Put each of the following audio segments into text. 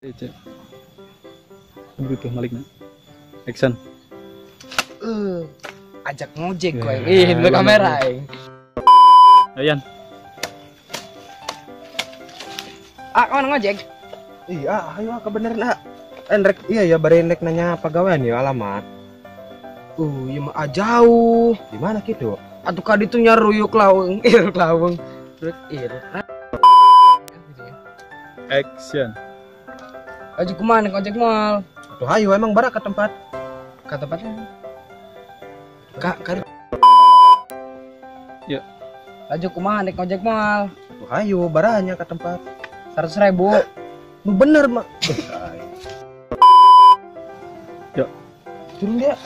Begitu malikna. Action. Ajak ngojek gue. Ih, dulu kamera aing. Ayan. Ah, kawan ngojek? Iya, ayo kebeneran ah. Rek, iya ya bari rek nanya pegawaian ya alamat. Iya mah jauh. Di mana gitu? Atuh ka ditu nya ruyuk laweng, ir laweng. Ruyuk ir. Action. Aju kumaha nek ojek moal? Atuh hayu emang bara ke tempat. Ke tempatnya. Kak, kari. Ya. Laju kumaha nek ojek moal? Atuh hayu baranya ke tempat. 100.000. Nu bener mah. Ya. Turun dia.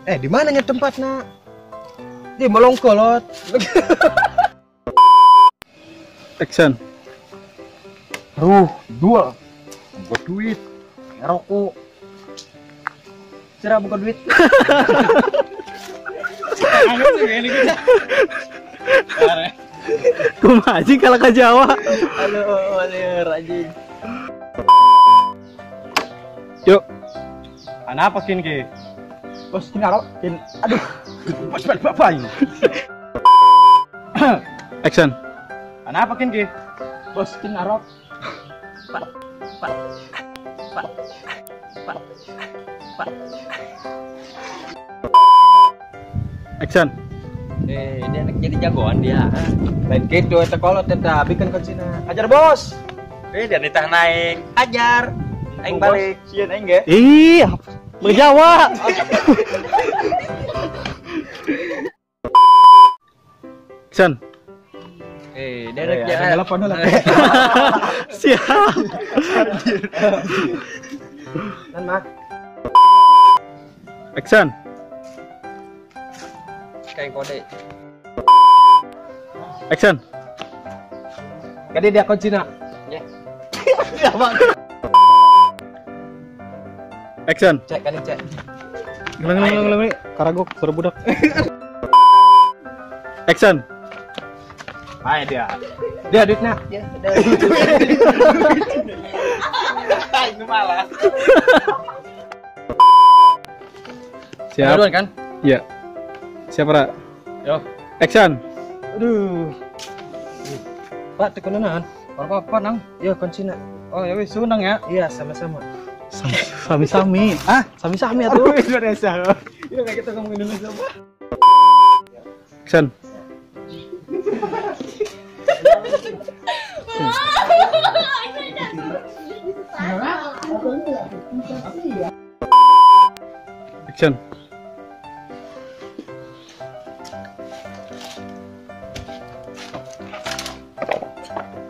Di mananya tempatna? Di Melongkolot. Action. Ruh, dua. Buka duit, rokok. Sira buka duit. Kumaha anjing kalau ke Jawa. Halo, alir anjing. Yuk. Kenapa kin ki? Bos kin arok kin. Aduh. Bos bapak ini. Action. Kenapa kin ki? Bos kin arok. Pak. Pak. Pak. Pak. Pak. Action. Dia anak jadi jagoan dia. Lain gitu eta kolot eta bikin kuncina. Ajar bos. Dan ditah naik. Ajar. Aing balik. Sieun aing ge. Ih, Jawa. Action. Dia anak jadi telepon lah. Siap. Nan mah. Action. Kayak kode. Action. Kadi dia kuncina. Ya. Ya, Bang. Action. Cek kali cek. Gelang. Karagok suara budak. Action. Hai dia. Dia duitna. Ya, udah. Ini malah. Siap. Duluan kan? Iya. Siap, Ra? Yo. Action. Aduh. Pak, tekunanan. Apa-apa, Nang? Iya, kuncina. Oh, ya wis, sunang ya. Iya, sama-sama. Sami-sami. Ah, sami-sami atuh. Indonesia. Ini kayak kita ngomong Indonesia, Pak. Action. Action.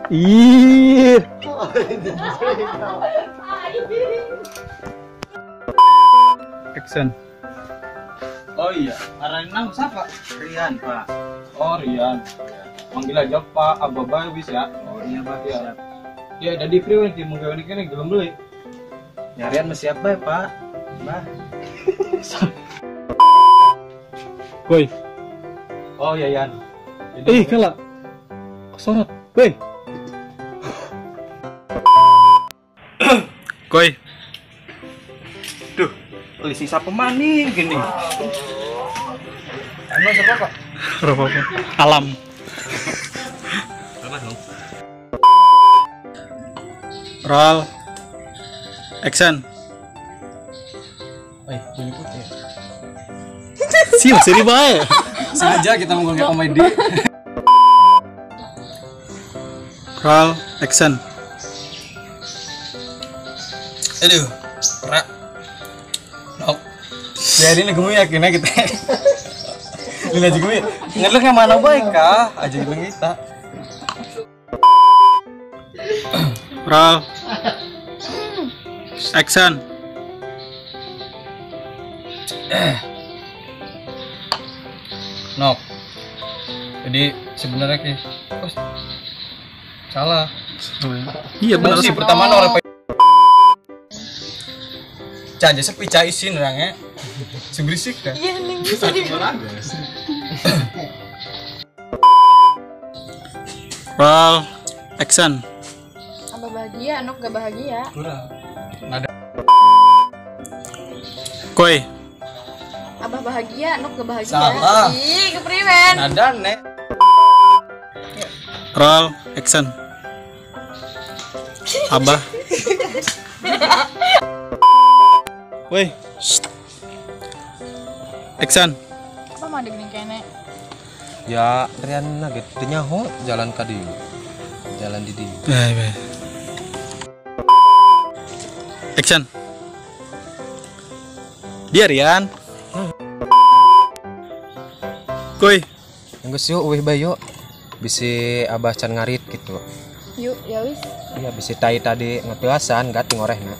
Ih. Action. Oh iya, arahnya siapa? Rian, Pak. Oh, Rian. Manggil aja Pak Ababa wis ya. Oh iya, Pak. Ya. Ya, dari free nih mau gawe kene gelem beli. Nyarian masih apa ya, Pak? Bah. Woi. Oh iya, Yan. Ih, kalah. Kesorot. Woi. Koi. Duh, beli sisa pemaning gini. Emang siapa, Pak? Apa? Alam. Roll. Action. Oi, bunyi putih. Siap, seri bae. Sengaja kita menggunakan komedi. Roll, action. Aduh, rak. Nok. Jadi ini gue yakinnya kita. Ini aja gue. Ngeleng yang mana baik kah? Aja bilang kita. Roll. Action. Nok. Jadi sebenarnya ki, oh, salah. Iya benar sih pertama orang Cah aja sepi cah isin orangnya. Sing berisik kan. Iya ning bisa di. Roll. Action. Apa baju? Iya, nok gak bahagia. Kurang. Nada. Koi. Abah bahagia, nok gak bahagia. Salah. Ih, kepriwen. Nada nek. Roll action. Abah. Woi. Action. Apa mah gini kene? Ya, Rian nage teu nyaho jalan ka dieu. Jalan di dieu. Bae. Action. Dia Rian. Koi. Geus yuk eueuh bae yuk. Bisi abah can ngarit gitu. Yuk, ya wis. Iya, bisi tai tadi ngeteasan gating orehna.